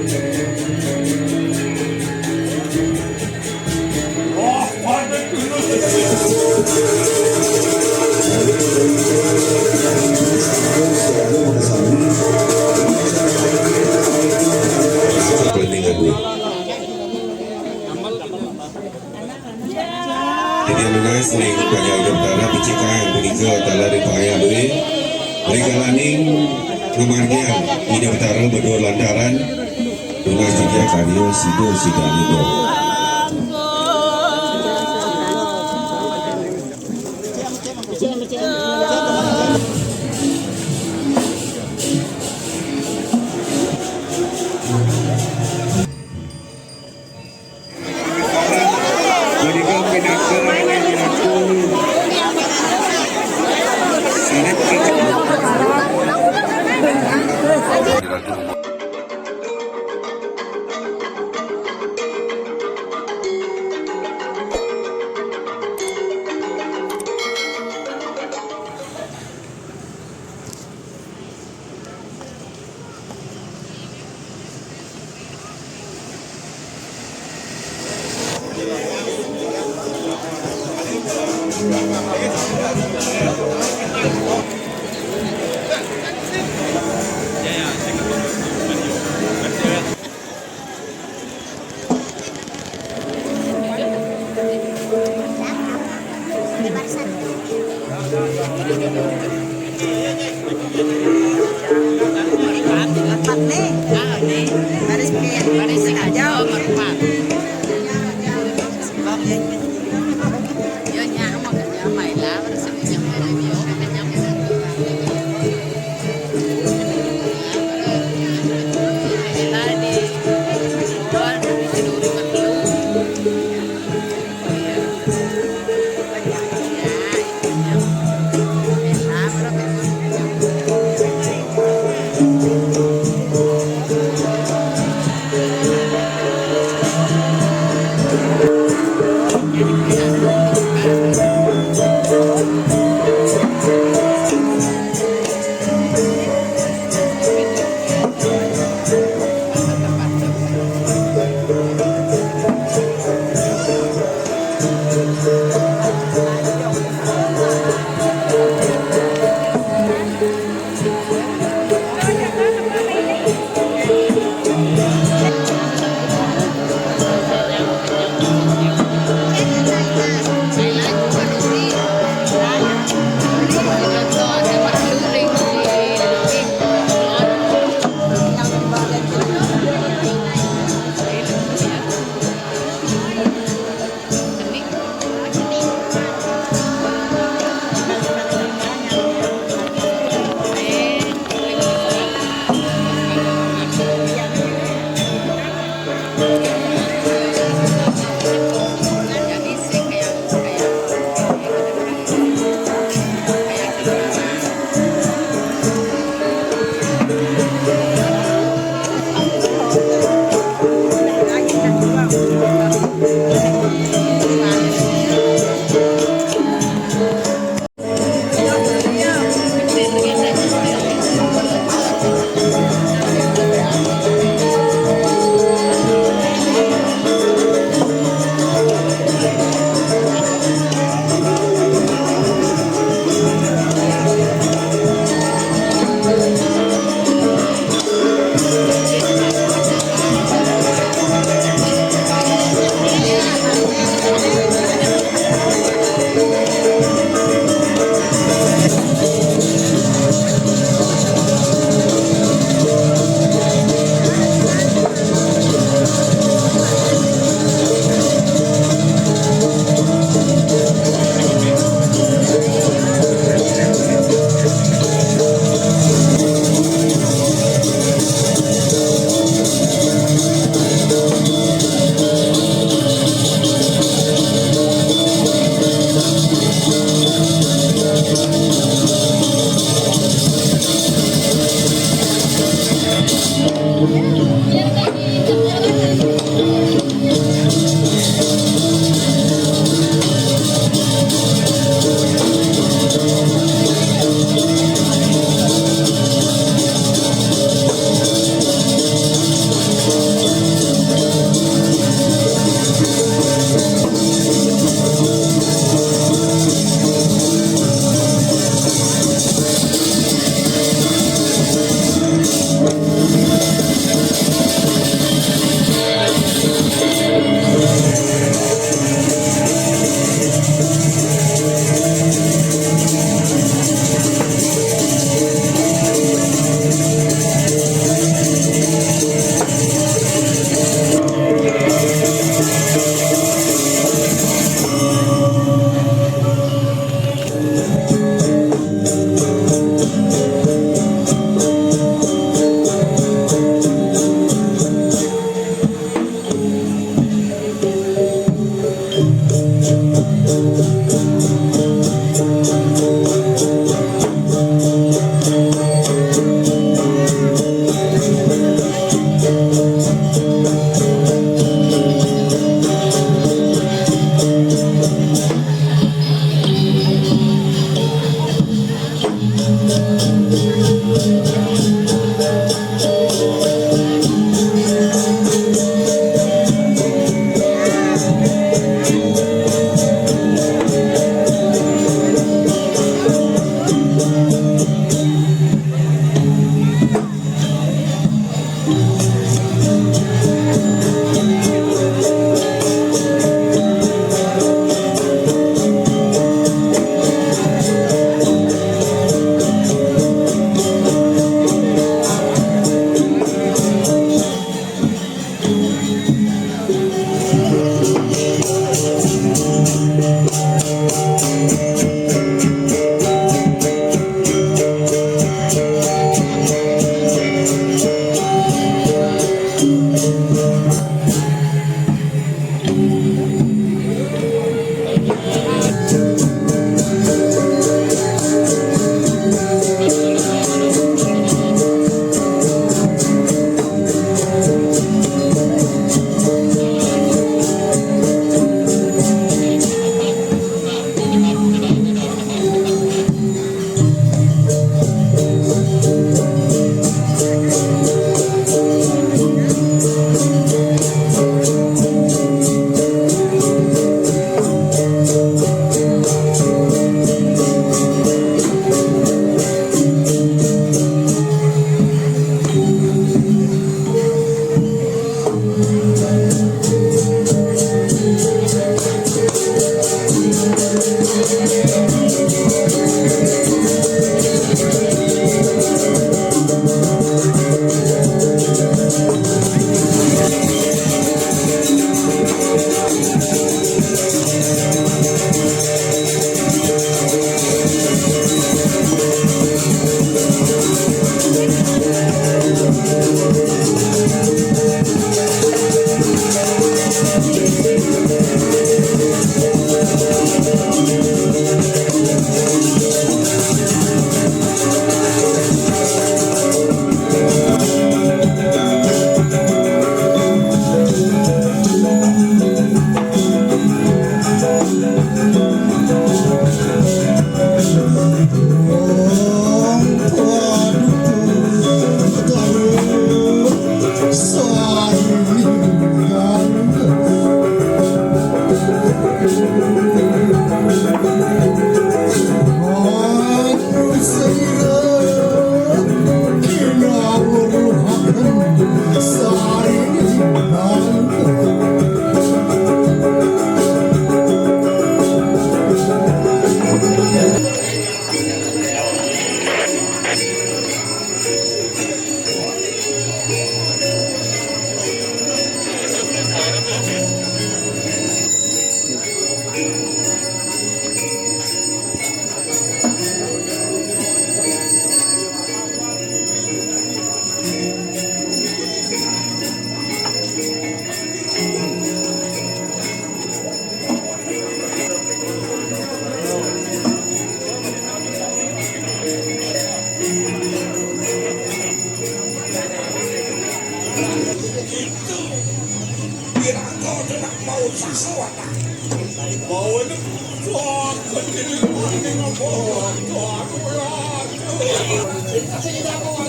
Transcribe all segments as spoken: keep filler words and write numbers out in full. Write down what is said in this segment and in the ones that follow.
Titiang nunas ring Panjang Ida Betara, picikang punika taler ring pangayah dué. Ring kalaning ngamargiang Ida Betara maduur lantaran, nunas titiang karya sida sidaning. Punika pinaka ratu. Empat nih. Ah, nih. Baris nih. Baris aja. Nomor empat. Yo, nyamuk, nyamai lah, baris ini nyamai, yo, nyamai.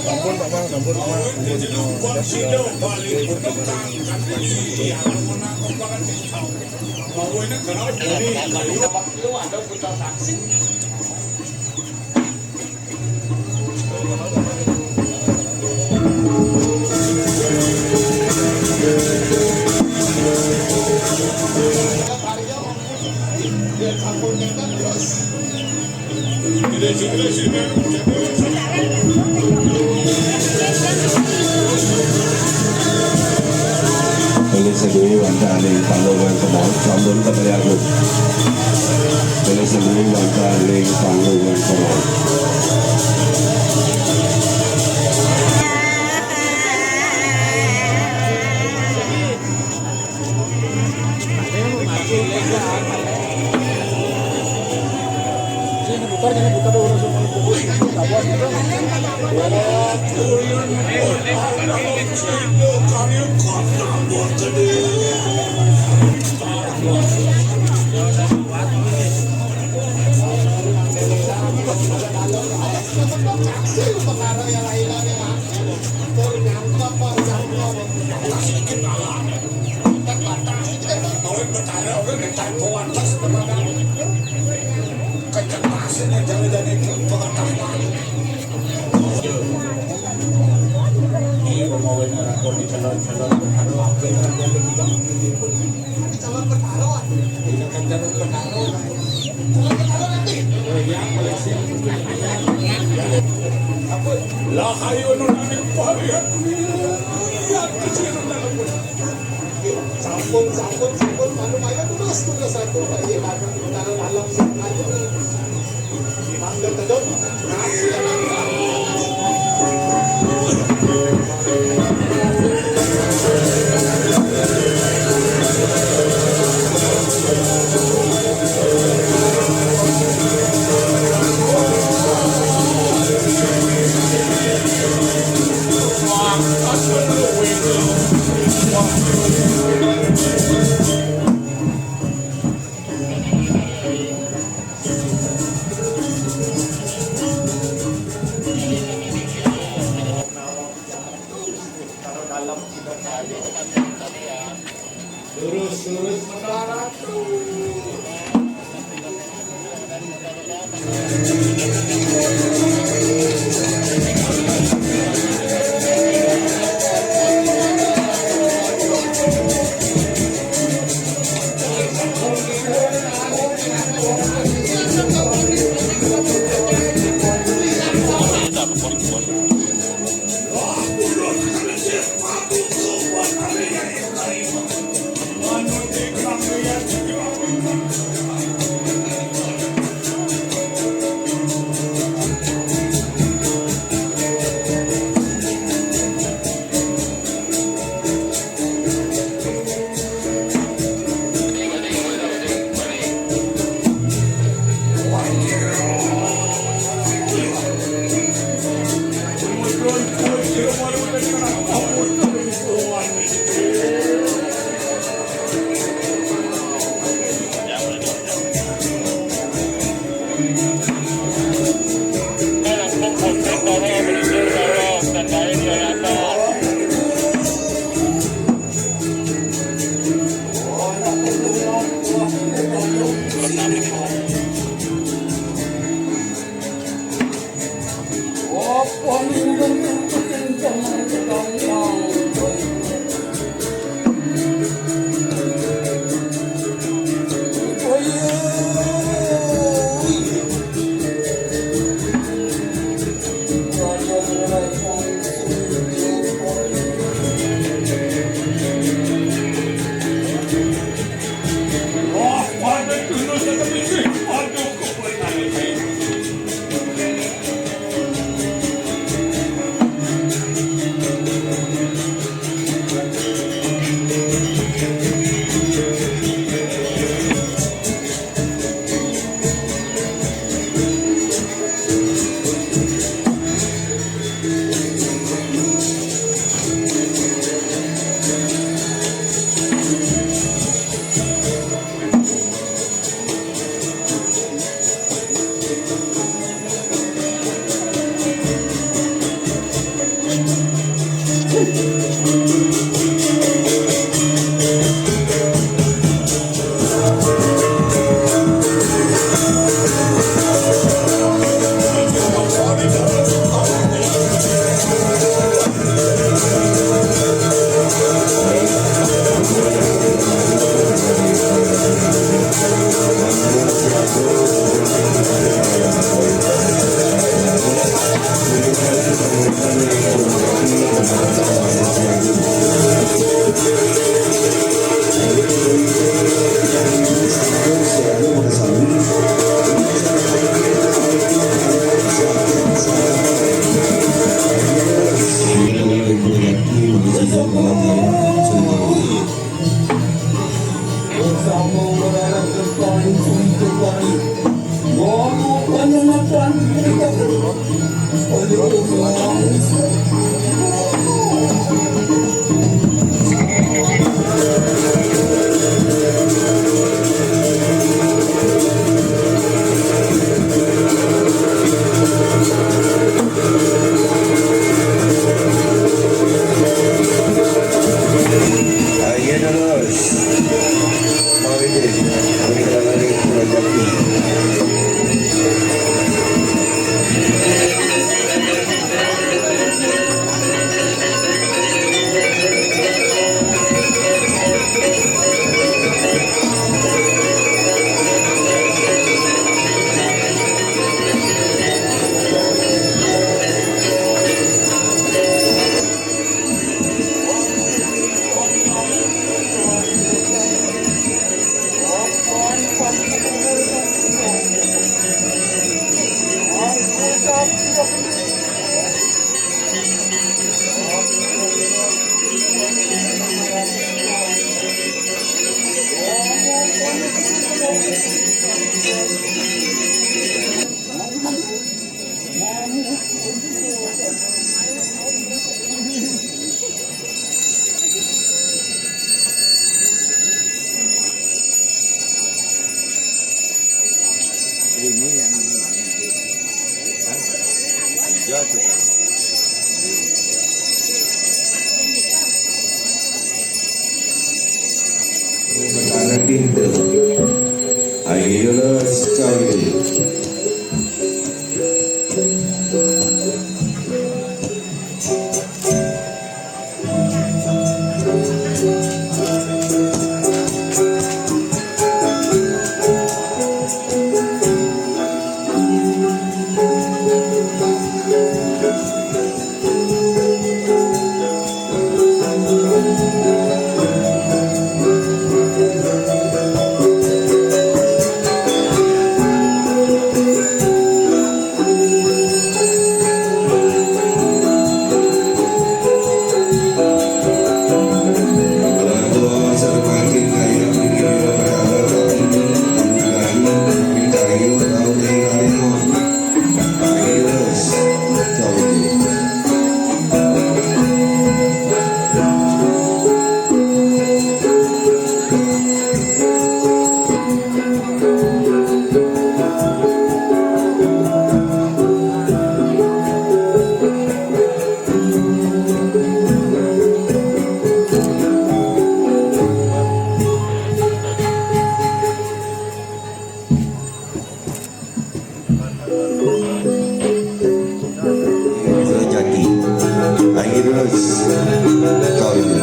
Sampun, Pak Mang, sampun, Pak Mang. Sampun, Pak Mang. Sudah, sudah. Bilih seduwi wantah ing panggung kemawon, sampun kepriyagung. Bilih seduwi wantah ing panggung kemawon. Lah, ayo, nun, ayo, pariat. Iya, kecil, nun, nun. Sampun, sampun, sampun, anu, ayo, terus, terus, aku, Pak, iya, Pak, dalam, dalam, sing, ayo. Mangga, tedun. Lurus, lurus, mendarat. Ayo, Yunus, cari. Jadi, ayo terus. Kau ini.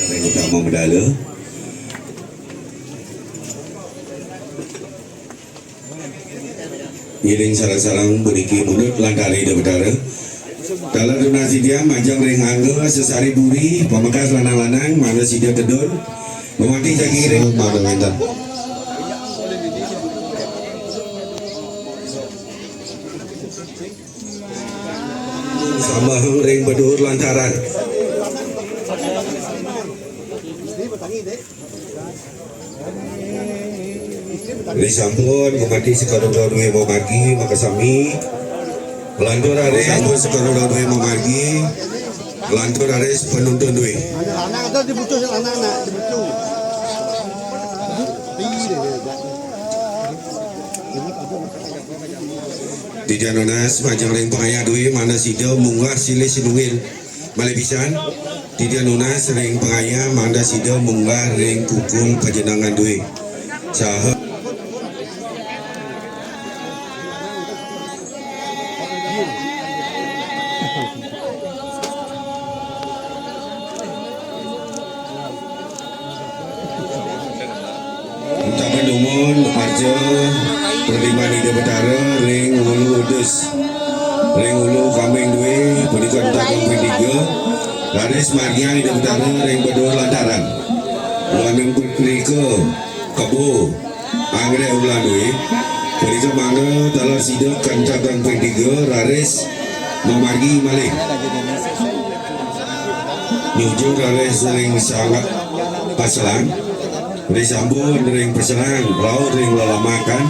Yang utama medala. Ngiring sareng-sareng puniki mundut lantaran Ida Betara. Taler tunas titiang majeng ring angga sesari puri, pamekas lanang-lanang, mangda sida tedun, gumanti jagi ring mangda wénten. Sambahang ring badur lantaran. Ri sampun gumanti sekarya duwé mamargi makasami. Lantur raris sampun sekarya duwé mamargi. Lantur raris panuntun duwé. Anak-anak itu dibutuh anak-anak, dibutuh. Titiang nunas majeng ring pangayah duwé mangda sida munggah silih sinunggil. Malih pisan, titiang nunas ring pangayah mangda sida munggah ring pukul panjenengan duwé. Saha Utapan dumun arca perlimbang Ida Betara ring ulu udus, ring ulu kambing duwé, punika entagang ping tiga, raris margiang Ida Betara ring badur lantaran. Duaning punika kebo anggrek ulan duwé, punika mangda taler sida ka entagang ping tiga, raris mamargi malih. Nyujur raris ring sanget paselang, ri sampun ring paselang, rauh ring lelamakan,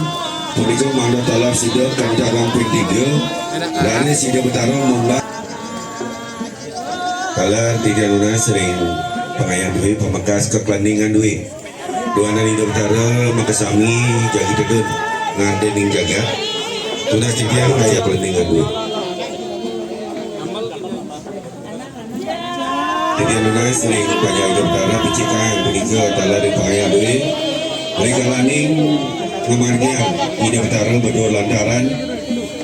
punika mangda taler sida ka entagang ping tiga, raris Ida Betara munggah. Taler titiang nunas ring pangayah duwé pamekas kakleningan duwé. Duaning Ida Betara makasami jagi tedun ngardining jagat. Tunas titiang kayah kakleningan duwé. Titiang nunas ring pangayah Ida Betara picikang punika taler ring pangayah duwé. Rikalaning ngamargiang Ida Betara badur lantaran,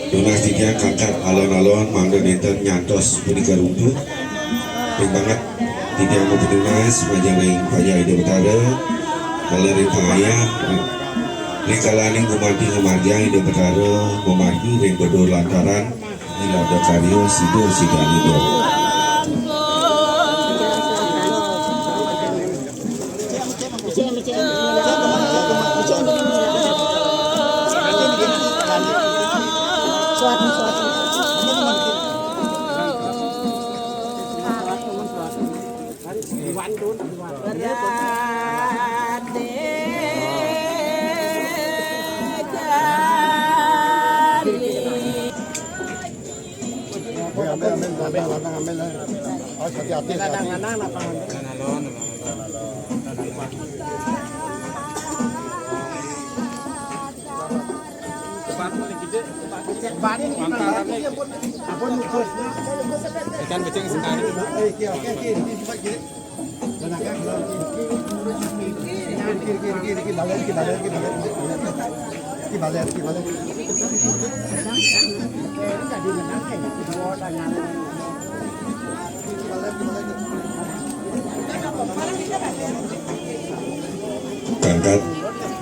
tunas titiang kangkat alon-alon mangda nénten nyantos punika runtuh. Ring banget titiang mapitunas majeng ring pangayah Ida Betara, taler ring pangayah. Rikalaning gumanti ngamargiang Ida Betara, mamargi ring badur lantaran. Ila ada karya sida sida ida. Berarti kali. Ambil, ambil, ambil, ambil, ambil, ambil. Awas hati-hati, hati-hati. Kadang-kadang apa? Ikan becing sekali. Pangkat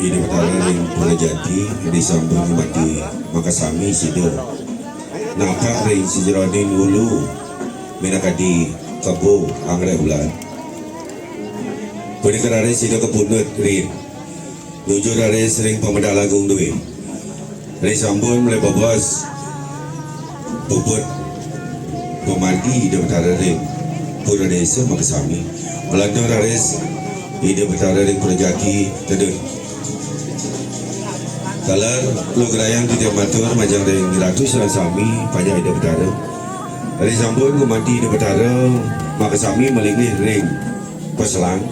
Ida Betara ring Pura Jati disambung mati makasami sida. Napak ring sajeroning ulu minakadi kebo anggrek bulan. Punika raris sida kapundut ring nuju raris ring pamedal agung duwé. Ri sampun malih bebos puput pamargi Ida Betara ring Pura Désa makasami. Malantun raris Ida Betara ring Pura Jati tedun. Taler lugrayang titiang matur majeng ring Ratu sareng sami panjak Ida Betara. Ri sampun gumanti Ida Betara makasami malinggih ring paselang.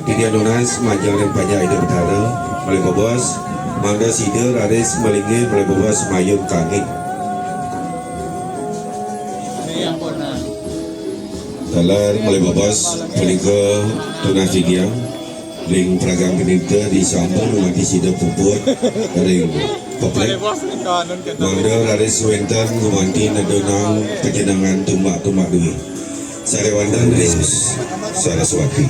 Titiang nunas majeng ring panjak Ida Betara, malih bebos, mangda sida raris malinggih malih bebos mayun kangin. Taler malih bebos punika tunas titiang ring pragang panita disampun mati sida puput ring peplik. Mangda raris wénten gumanti nedunang pajenengan tumbak-tumbak duwé. Sakéwanten Yesus Saraswati.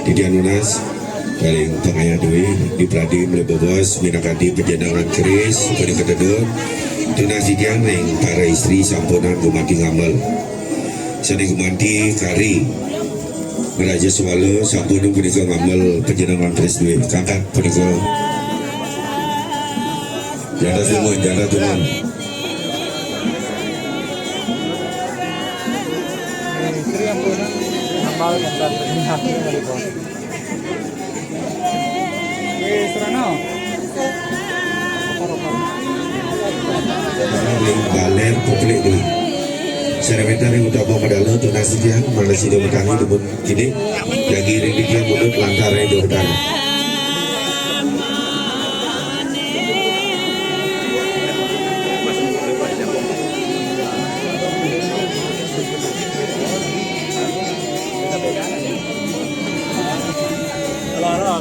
Titiang nunas, paling pangayah duwé, dipradi malih bebos, minakadi pajenengan keris, punika tedun, tunas titiang ring para istri sampunang gumanti ngamel. Sané gumanti kari Raja Suwala sampun punika ngamel pajenengan keris duwé. Kangkat punika. Jatah dumun, jatah dumun. Istri ampun nambal tentang penyihak ini dari bawah. Oke, Serano. Ring baler peplik dulu. Saréwétan ring utama madala tunas titiang, mangda sida matangi dumun kidik, jagi ring titiang mundut lantar ring dumun.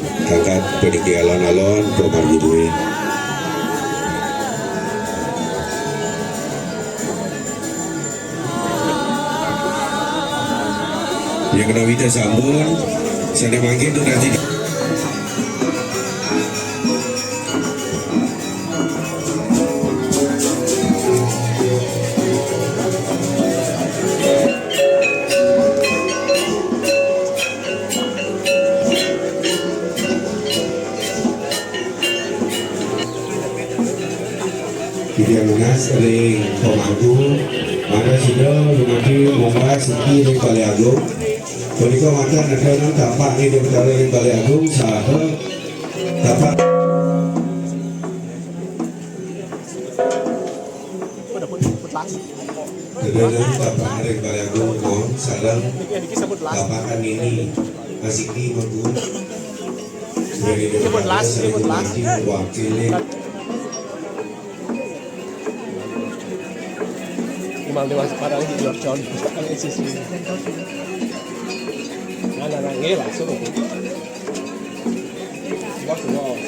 Kangkat puniki alon-alon pamargi duwé. Yang kena wita sampun, sané mangkin tunas titiang. Titiang nunas ring pemangku, mangda sida dumadak munggah siki ring Balé Agung. Punika mangkin nenten tapak ring Ida Betara ring Balé Agung saha tapak. Gubernur Bapak Arif Balagung Wong sareng Bapak Kanini Asiki Menggu. Gubernur Bapak Arif Balagung Wong wakil. Imam Dewan Sekarang di luar John. Kan S S I. Nah, nah, nah, ini langsung. Wah, wah.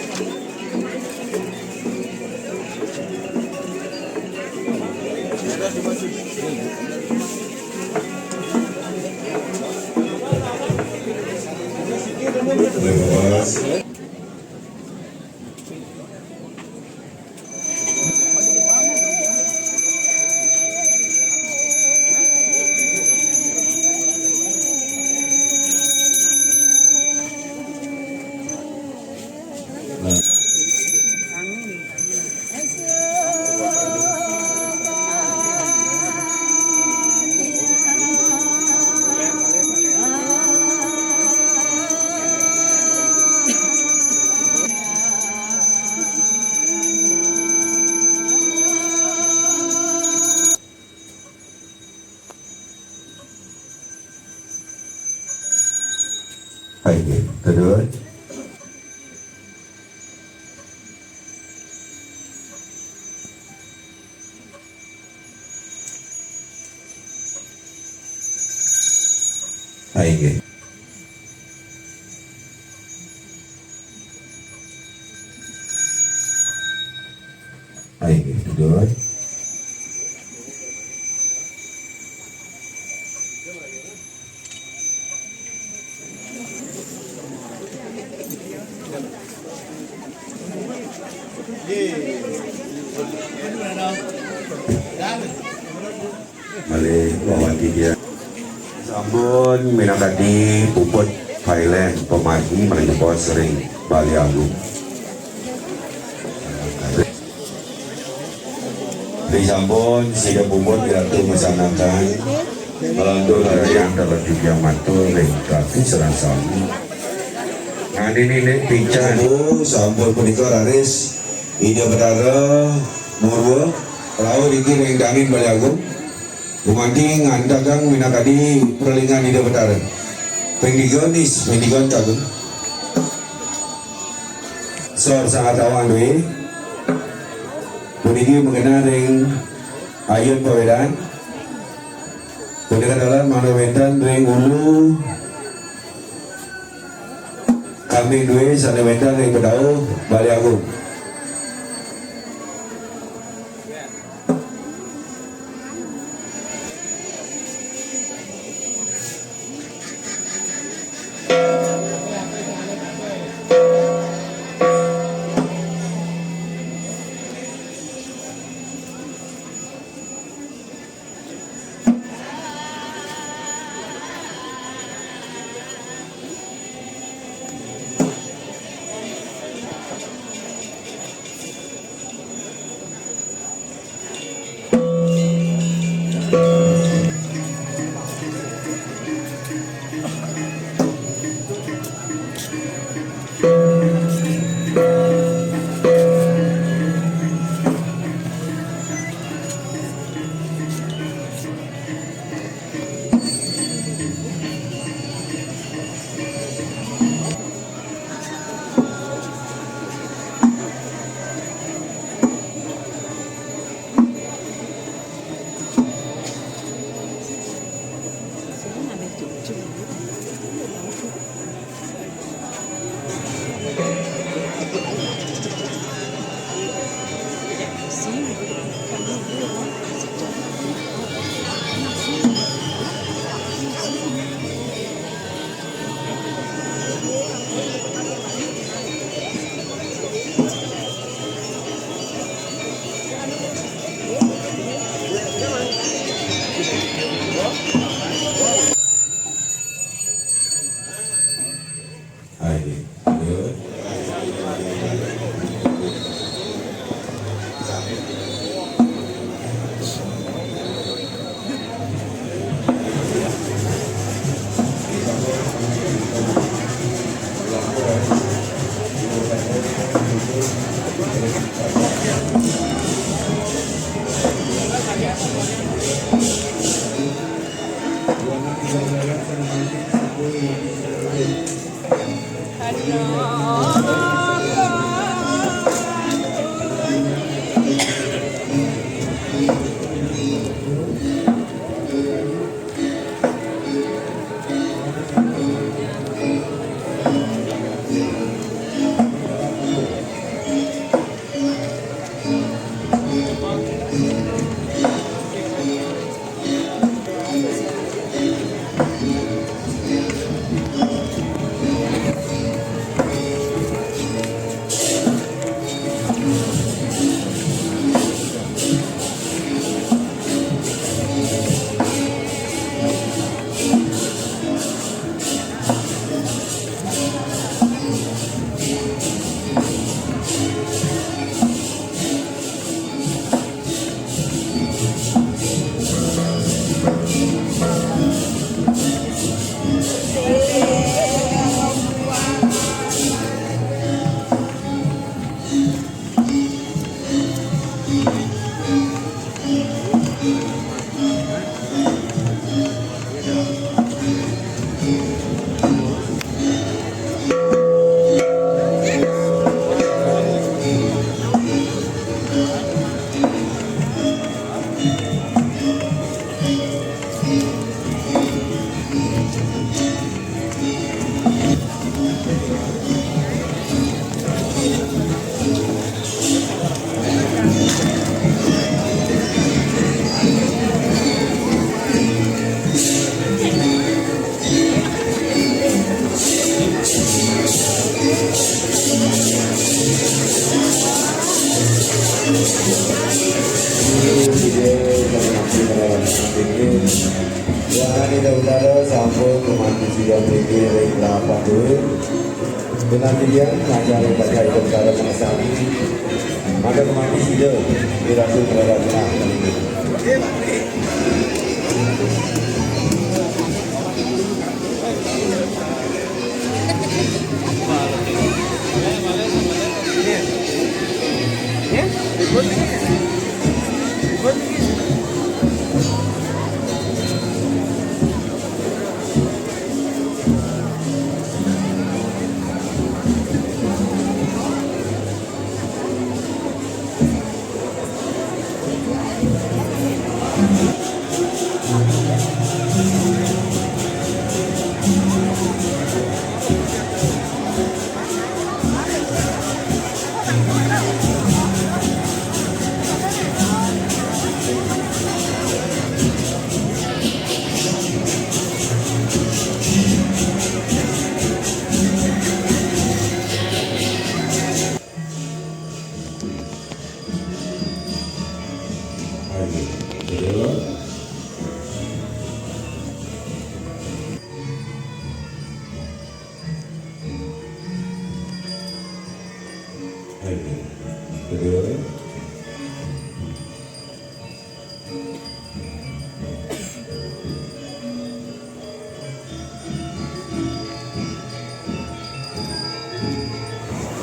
Hai, terus. Hai, nggih. Hai, nggih, terus. Malih wawati dia. Sampun minangkadi puput Thailand pamargi malih bos ring Bali Agung. Disampun sida puput Ratu masanakan, ngelantur dari yang dapat juga matur ring Ratu sareng sami. Nganini nek pican. Sampun punika raris Ida Betara Murwa rauh niki ring dangin Bali Agung. Gumanti ngantagang minakadi pralingan Ida Betara. Ping tiga nis, ping tiga Agung. Sor sangat awang duwe. Puniki magenah ring ayun pawedan. Punika taler manah wénten ring ulu kami duwe sané wénten ring pedauh Bali Agung. Wahai saudara, sampun kemati sida pikir ring lapak duit. Kena tiang ngajar baca itu perkara masa ini. Maka kemati sida, di Ratu Berada Genah.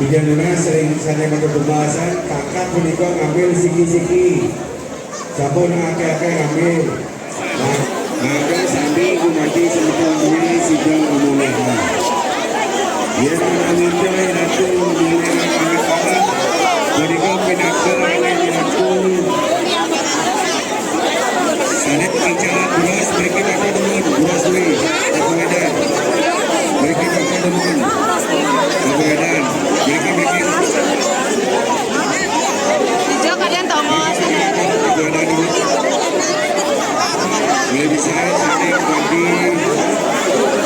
Tiga nunas ring sané matur pembahasan, kakap punika ngambil siki-siki. Sampun akéh-akéh ngambil. Nah, maka sambil gumanti semeton sida umumnya. Yén anggota ratu umumnya, punika pinaka ratu. Sané acara buras, mriki bakal demen, buras kuwi. Apa ada? Mriki bakal demen. Apa ada? Mriki, mriki. Hijau kalian tahu mau. Apa ada dulu? Boleh bisa, sané ganti.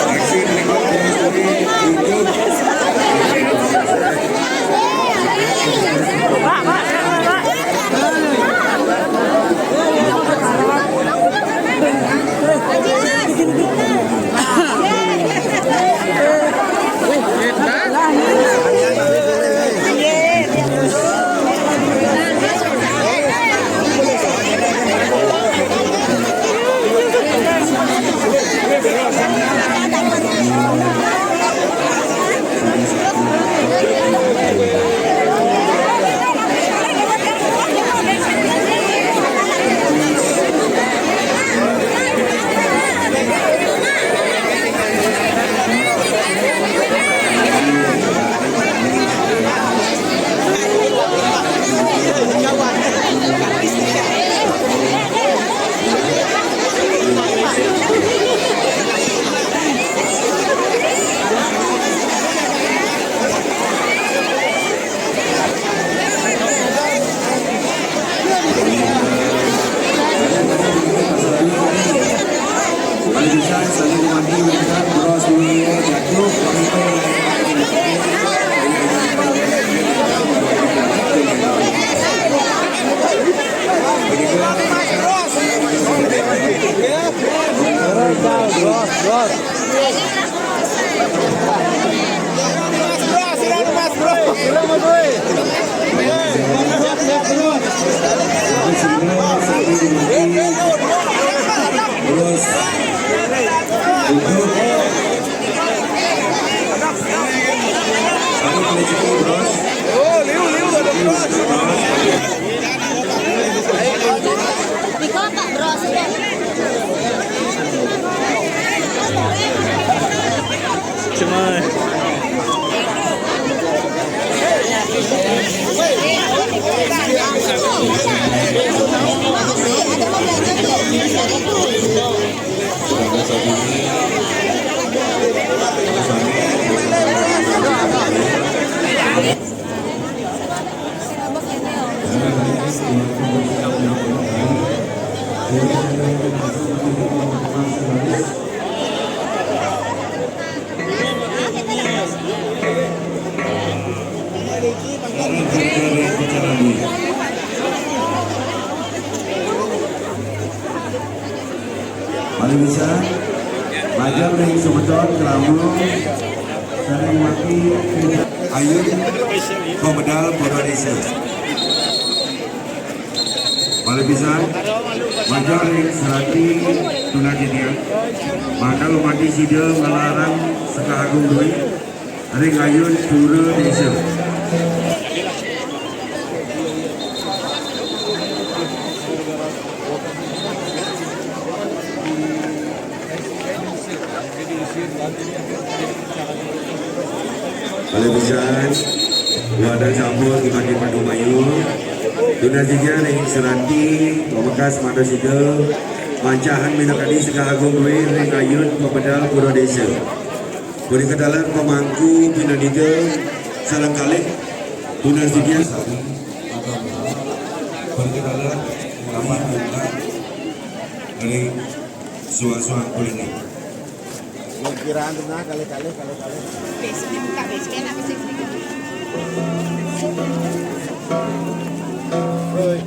Aksi mriki buras kuwi. Untuk. Pak, Pak, Pak. Cuma Paling bisa, majeng ring semeton krama sareng maki ayun pamedal para desa. Paling bisa, majeng ring serati tunas titiang, mangda mati sida ngalarang Sekar Agung duwé ring ayun pura desa. Paling pisan, wantah sampun dimatiin padu mayu. Tunas titiang ring serati, pamekas mangda sida, mancahan minakadi Sekar Agung duwé ring ayun pamedal pura desa. Punika taler pamangku pinandita sareng kalih tunas titiang. Punika taler pamangku ring suang-suang kuliner. Kiraan tuh nah, kalih-kalih, kalih-kalih. Base, buka base camp apa sih? Woi.